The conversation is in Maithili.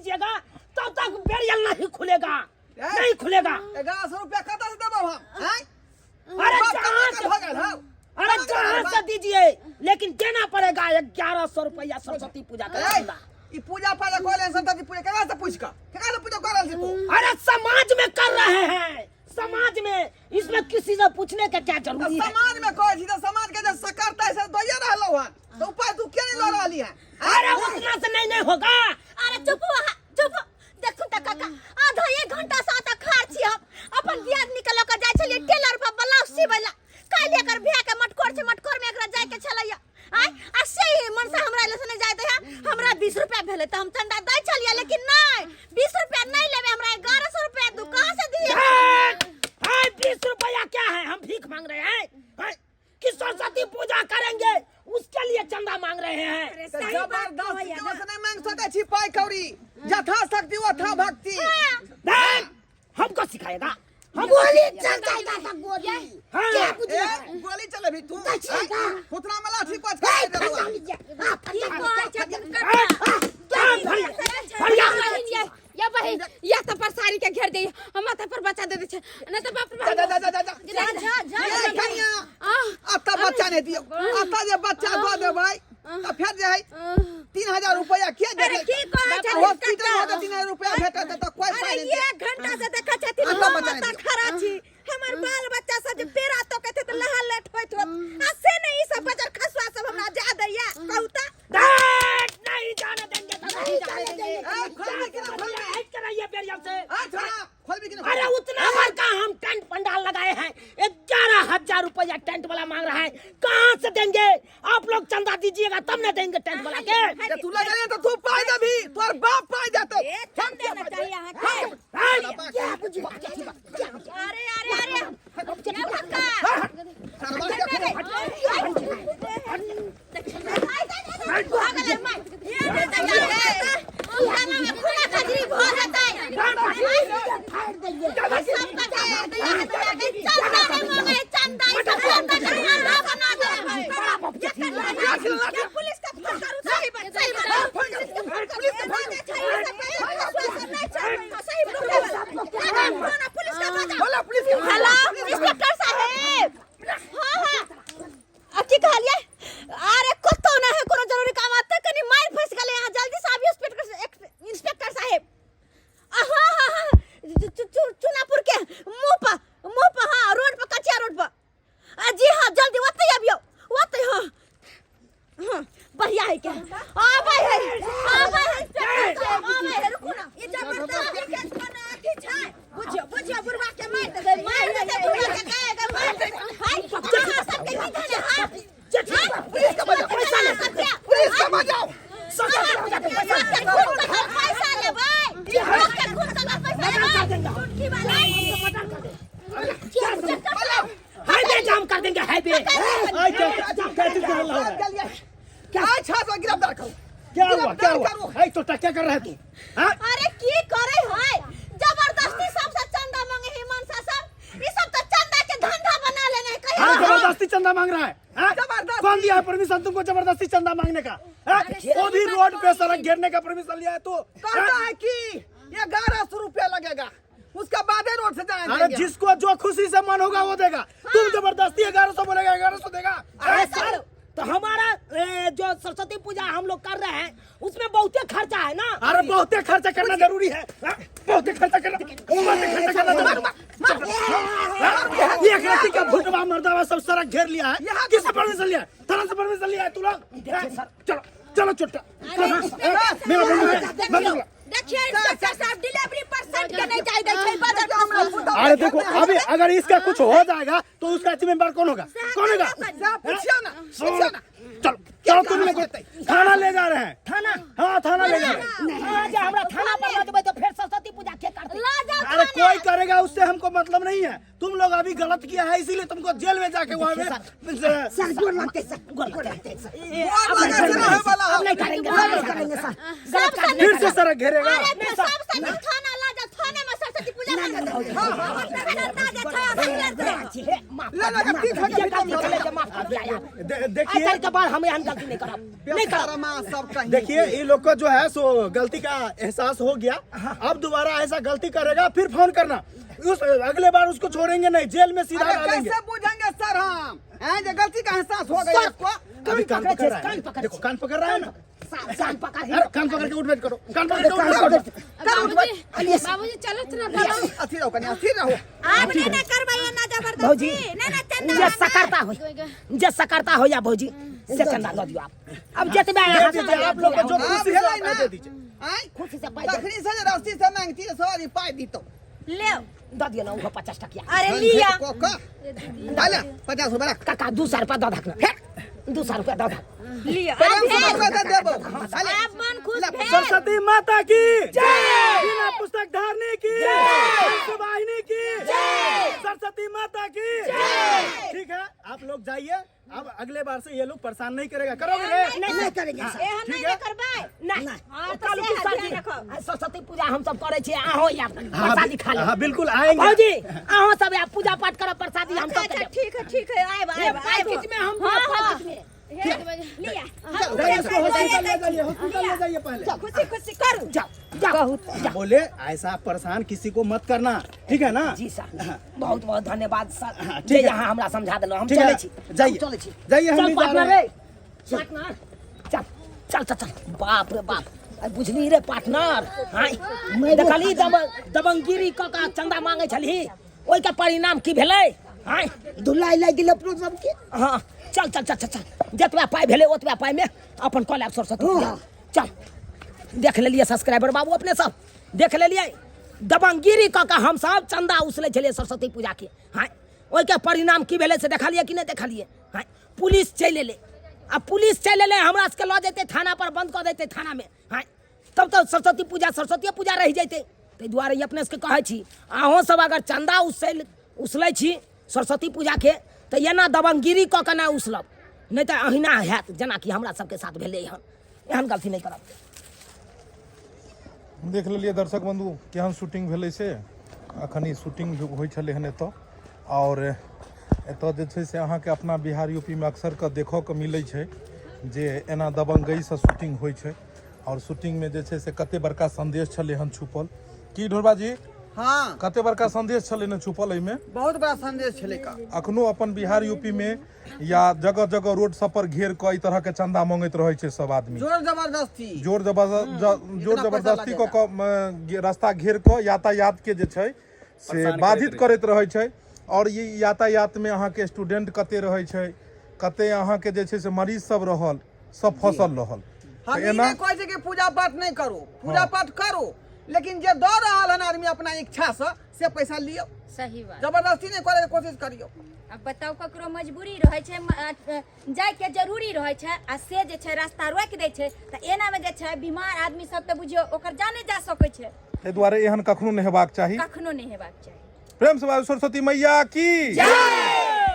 दीजिएगा तब तक बेरियल नहीं खुलेगा, नहीं खुलेगा। 1100 रुपया कतऽ से देबौ हम, आँय? अरे बाप जहाँ कमा से कऽ भऽ गेल हौ। अरे जहाँ से दीजिए, लेकिन देना पड़ेगा 1100 रुपया सरस्वती पूजा का ए, चंदा। ई पूजा पाठ कऽ लेन सरस्वती पूजा केकरा से पूछि कऽ, केकरा से पूजा कऽ रहल छी तू? अरे समाज में कर रहे हैं, समाज में, इसमें किसी से पूछने का क्या जरूरी है? समाज में कहै छी तऽ समाज के जे सकरता से दैये रहलौ हन, तऽ उपाय तू किया नहीं लऽ रहली हन? अरे उतना से नहीं नहीं होगा। अरे चुप अहाँ, चुप। देखू तऽ काका, आधा एक घंटा से अतऽ खाड़ छी हम। अपन दियादनी के लऽ कऽ जाइ छलियै टेलर पर ब्लाउज सिबै लए। काल्हि एकर भैया के मटकोर छै, मटकोर में एकरा जाय के छलैया। आँय, आ से ही मनसा हमरा लए से नहि जाय दै है। हमरा 20 रुपया भेलै तऽ हम चंदा दै छलियै, लेकिन नहि, 20 रुपया नहि लेबै, हमरा 1100 रुपया दू। कहाँ से दिए? हाय, 20 रुपया क्या है, हम भीख मांग रहे हैं? हैं? कि सरस्वती पूजा करेंगे उसके लिए चंदा मांग रहे हैं? अरे तऽ सही बात जबरदस्ती कहैया के ना। से नहीं मांग सकै छी पाइ कौड़ी, यथा शक्ति वथा भक्ति। देख, हमको सिखाएगा हम? गोली चल जाएगा तो गोली। हाँ। क्या बुझे? ए, गोली चलेबी तू? चलेगा। फुतना में लाठी कोच ए, के देलौ। फंसा लीजिए। हाँ, की फंसा कहै लीजिए। छथिन काका? हाँ, भैया, भैया। बहिन ये, या बहिन या त परसारी के घेर दे, हम माथा पर बच्चा दे दे छे, न त बाप रे जा बाप। जा जा जा जा। जा जा जा। ए, कनिया, आ अतऽ बच्चा नहि दियौ। अतऽ जे बच्चा दऽ देबै तऽ फेर जे है 3000 रुपया के अरे देतै? की कहै छथिन हॉस्पिटल काका? में तऽ 3000 रुपया भेटत तऽ कोइ अरे पाइ नहि। एक घंटा से देखै छथिन अतऽ हम बच्चा नहि ओतऽ दियौ। खड़ा छी। हमर बाल बच्चा सब जे पेड़ा तोकै तऽ लहा लेट होइत होत, आ से नहि ई सब बजर खसुआ सब हमरा जा दैया। कहू तऽ। देख, नहीं जाने देंगे तो नहीं जाने देंगे। ए, खोलबी कि नहि खोलबी? हट कर आइए बेरियल से। ए, छोड़ा, खोलबी कि नहि? अरे उतना बड़का हम टेंट पंडाल लगाए हैं, 11,000 रुपया टेंट वाला मांग रहा है, कहाँ से देंगे? आप लोग चंदा दीजिएगा तब ना देंगे टेंट वाला के। जे तू लगेले तऽ तू पाइ देबही, तोहर बाप पाइ देतौ। ए, चंदा ना चाहिए अहाँके। हैं? क्या बुझे? अरे अरे अरे, ये भक्का। सरवा के खोल। भऽ गेलै माय। ये नहि तऽ जाने। खाना में खुला खजरी भऽ जेतै। फाड़ देंगे। सब कथे चंदा नहि मांगे, चंदा ई सब चंदा के धंधा बना देले है। ये पुलिस के फोन करू। सही बात, सही बात। फोन करू, पुलिस के फोन करू। छै, ई सब खसुआ सब नहि छै, सही बात। फोन आ पुलिस के बजाउ। बोला पुलिस के। हेलो इंस्पेक्टर साहेब, हाँ हाँ, आ की कहलियै? अरे कतौ ना है, कोनो जरूरी काम आते कनी मार फंस गेलै। अहाँ जल्दी से आबियौ इंस्पेक्टर, इंस्पेक्टर साहेब। आ हाँ हाँ हाँ, चुनापुर के मुंह पर, मुंह पर, हाँ, रोड पर, कचिया रोड पर। आ जी हाँ, जल्दी ओतै आबियौ, ओतै। हाँ हाँ, बढ़िया है क्या? आबै है, आबै है इंस्पेक्टर साहेब, आबै है। रुकू ना। ई जबरदस्ती के कोनो अथी छै? बुझियौ, बुझियौ, बुढ़वा के मारि देबै, मारि देतै बुढ़वा के, कहे मारि देतै। हाय, अहाँ सबके की भेलै? हाँ? पुलिस के बजाओ। पैसा ले। पुलिस के बजाओ। सरस्वती पूजा के पैसा ले। खून ककर पैसा लेबै? लोकके खून ककर पैसा मर्डर कर लेबै? देंगे। चुटकी वाला। हमको मर्डर कर देंगे, हाईवे जाम कर देंगे, हाईवे। आइ क्या क्या चीज का हल्ला हो रहा है? क्या अच्छा से गिरफ्तार करो। क्या हुआ, क्या गिरफ्तार हुआ? करो। है तोटा, क्या कर रहा है तू? हाँ? अरे की करे है, जबरदस्ती सबसे चंदा मांगे है मनसा सब। ई सब तो चंदा के धंधा बना लेने है कहियो। हाँ, जबरदस्ती चंदा मांग रहा है, हाँ? जबरदस्ती। कौन दिया है परमिशन तुमको जबरदस्ती चंदा मांगने का, हाँ? वो भी रोड पे सड़क घेरने का परमिशन लिया है तू? कहता है कि ये 1100 रुपया लगेगा, उसका बाद ही रोड से जाएंगे। अरे जिसको जो खुशी से मन होगा वो देगा। तुम जबरदस्ती 1100 बोलेगा, 1100 देगा। अरे सर, तो हमारा जो सरस्वती पूजा हम लोग कर रहे हैं उसमें बहुते खर्चा है ना। अरे बहुते खर्चा करना जरूरी है, हाँ? बहुते खर्चा करना, बहुते खर्चा करना जरूरी है। एक राती का भुटवा मर्दावा सब सड़क घेर लिया है। किससे परमिशन लिया है? थाना से परमिशन लिया है तू लोग? चलो चलो चुट्टा, मेरा बंदूक है, बंदूक ला। देखिए इंस्पेक्टर साहब, डिलीवरी पर्सन के नहीं जाय दै छै बजट। अरे देखो, अभी अगर इसका कुछ हो जाएगा तो उसका जिम्मेदार कौन होगा? कौन होगा? पूछियो ना, पूछियो ना। चलो चलो, तुम लोग थाना ले जा रहे हैं। थाना? हाँ, थाना ले जा रहे हैं। हाँ, जे हमरा थाना पर लऽ जेबै तऽ फेर सरस्वती पूजा के करतै? ला जाओ। अरे कोई करेगा उससे हमको मतलब नहीं है। तुम लोग अभी गलत किया है, इसीलिए तुमको जेल में जाके वहाँ में सर, गोर लगते सर, गोर लगते सर। गोर लगे से रहे वाला अब नहीं करेंगे, नहीं करेंगे सर, गलत काम नहीं। फिर से सड़क घेरेगा। अरे तो सब से थाना ला जाओ, थाने में सरस्वती पूजा कर दो। चंदा जे छै असली। माफ ले लगा, 3000 ये गलती चले, माफ। देखिए के बाद हम एहन गलती नहीं करब, नहीं करब। बेशर्मा सब कहीं। देखिए ये लोग को जो है सो गलती का एहसास हो गया। अब दोबारा ऐसा गलती करेगा फिर फोन करना, उस अगले बार उसको छोड़ेंगे नहीं, जेल में सीधा अरे डालेंगे। कैसे बुझेंगे सर हम हैं जे गलती का एहसास हो गया सर, इसको? अभी कान पकड़े पकड़ रहा कान है, पकड़े देखो कान पकड़ रहा है ना, कान पकड़, अरे कान पकड़ के उठ बैठ करो, कान पकड़ के उठ बैठ करो। बाबूजी बाबूजी चलत ना बाबू। अस्थिर रहो कनी, अस्थिर रहो। आब नहीं ना करबै एना जबरदस्ती। भौजी, नहीं ना चंदा जे सकरता हो, जे सकरता हो या भौजी से चंदा दऽ दियौ। आप अब जतबे दे अहाँ दीजिए आप लोग को जो आब खुशी से भेलै आता है ना? दे दीजिए। आँय? खुशी से पाइ दऽ तखनी से जे रस्सी से मांगती सॉरी पाइ दीतो। ले दऽ दियौ ने ओहो 50 टकिया। अरे लिया को को डाले 50 रुपया रख। काका 200 रुपया दऽ दहक ने, 200 रुपया दऽ दहक। लिया। प्रेम से बात कर देबो। डाले। आब मन खुश भेल। सरस्वती माता की जय, बिना पुस्तक धारने की जय, वाहिनी की जय, सरस्वती माता की जय। ठीक है आप लोग जाइए, अब अगले बार से ये लोग परेशान नहीं करेगा। करोगे रे? नहीं नहीं करेंगे सर। एहन ठीक नहीं है। ना करबै। नहीं हाँ, तो कालू से की ध्यान सरजी, रखो। आ, सरस्वती पूजा हम सब करे छी, अहो या प्रसादी खा ले। हाँ बिल्कुल आएंगे। भौजी अहो सब या पूजा पाठ करब, प्रसादी हम सब अच्छा करब। ठीक है ठीक है, आएब आएब आएब। पैकेट में हम हाँ, हाँ। पैकेट में। लिया। जाइए, इसको हॉस्पिटल ले जाइए, हॉस्पिटल ले जाइए पहले। खुशी खुशी करू। जाओ जाओ जाओ। बोले ऐसा परेशान किसी को मत करना, ठीक है ना? जी सर, बहुत बहुत धन्यवाद सर। हाँ, ठीक जे है। यहाँ हमरा समझा देलहुँ। हम ठीक है, चलै छी, जाइए। हम चलै छी। जाइए, हम चल भी जा पार्टनर रहे रे हैं। पार्टनर, चल चल चल चल। बाप रे बाप, अरे बुझली रे पार्टनर, हाँ देखली दबंगगिरी कऽ कऽ चंदा मांगै छलही, ओहिके परिणाम की भेलै? हाँ धुलाई लागि गेल अपनो सबके। हाँ चल चल चल चल चल, जतबा पाइ भेलै ओतबा पाइमे अपन कऽ लेब सरस्वती पूजा। चल देख लेलियै सब्सक्राइबर बाबू, अपने सब देख लेलियै दबंगगिरी कऽ कऽ हमसब चंदा उसलै छलियै सरस्वती पूजाके। हाँ ओहिके परिणाम की भेलै से देखलियै कि नहि देखलियै? हाँ पुलिस चलि एलै, आ पुलिस चलि एलै हमरा सबके लऽ जेतै थाना पर, बंद कऽ देतै थानामे। हाँ तब तऽ सरस्वती पूजा सरस्वतीये पूजा रहि जेतै। ताहि दुआरे ई अपने सबके कहै छी, अहूँ सब अगर चंदा उसलै छी सरस्वती पूजाके तऽ एना दबंगगिरी कऽ कऽ नहि उसलब, नहि तऽ अहिना हैत जेनाकि हमरा सबके साथ भेलै हन। एहन गलती नहि करब। देख लेलियै दर्शक बंधु केहन शूटिंग भेलै से। अखन ई शूटिंग होइ छलै हन एतऽ, आओर एतऽ जे छै से अहाँके अपना बिहार यूपीमे अक्सर कऽ देखऽके मिलै छै जे एना दबंगईसँ शूटिंग होइ छै, आओर शूटिंगमे जे छै से कते बड़का संदेश छलै हन छुपल। की ढोरबा जी? हाँ कते बड़का संदेश छलै ने छुपल एहिमे? बहुत बड़ा संदेश छलै का। अखनो अपन बिहार यूपी में या जगह जगह रोड सब पर घेर कऽ एहि तरह के चंदा मंगैत रहै छै सब आदमी, जोर जबरदस्ती, जोर इतना पैसा जबरदस्ती कऽ लगेगा। कऽ रास्ता घेर कऽ यातायात के जे छै से परेशान बाधित करैत करैत रहै छै। आओर ई यातायात में अहाँके स्टूडेंट कते रहै छै, कते अहाँके जे छै से मरीज सब रहल, सब फसल रहल। हम तऽ ई एना नहि कहै छी कि पूजा पाठ नहि करू, पूजा पाठ करू, लेकिन जे दऽ रहल हन आदमी अपना इच्छा से, से पैसा लियौ। सही बात, जबरदस्ती नहि करे के कोशिश करियौ। अब बताउ ककरो मजबूरी रहै छै, जायके जरूरी रहै छै, आ से जे छै रास्ता रोकि दै छै, तऽ एनामे जे छै बीमार आदमी सब तऽ बुझियौ ओकर जाने जा सकै छै। ताहि दुआरे एहन कखनो नहि हेबाक चाही, कखनो नहि हेबाक चाही। प्रेम से बाजू सरस्वती मैया की जय।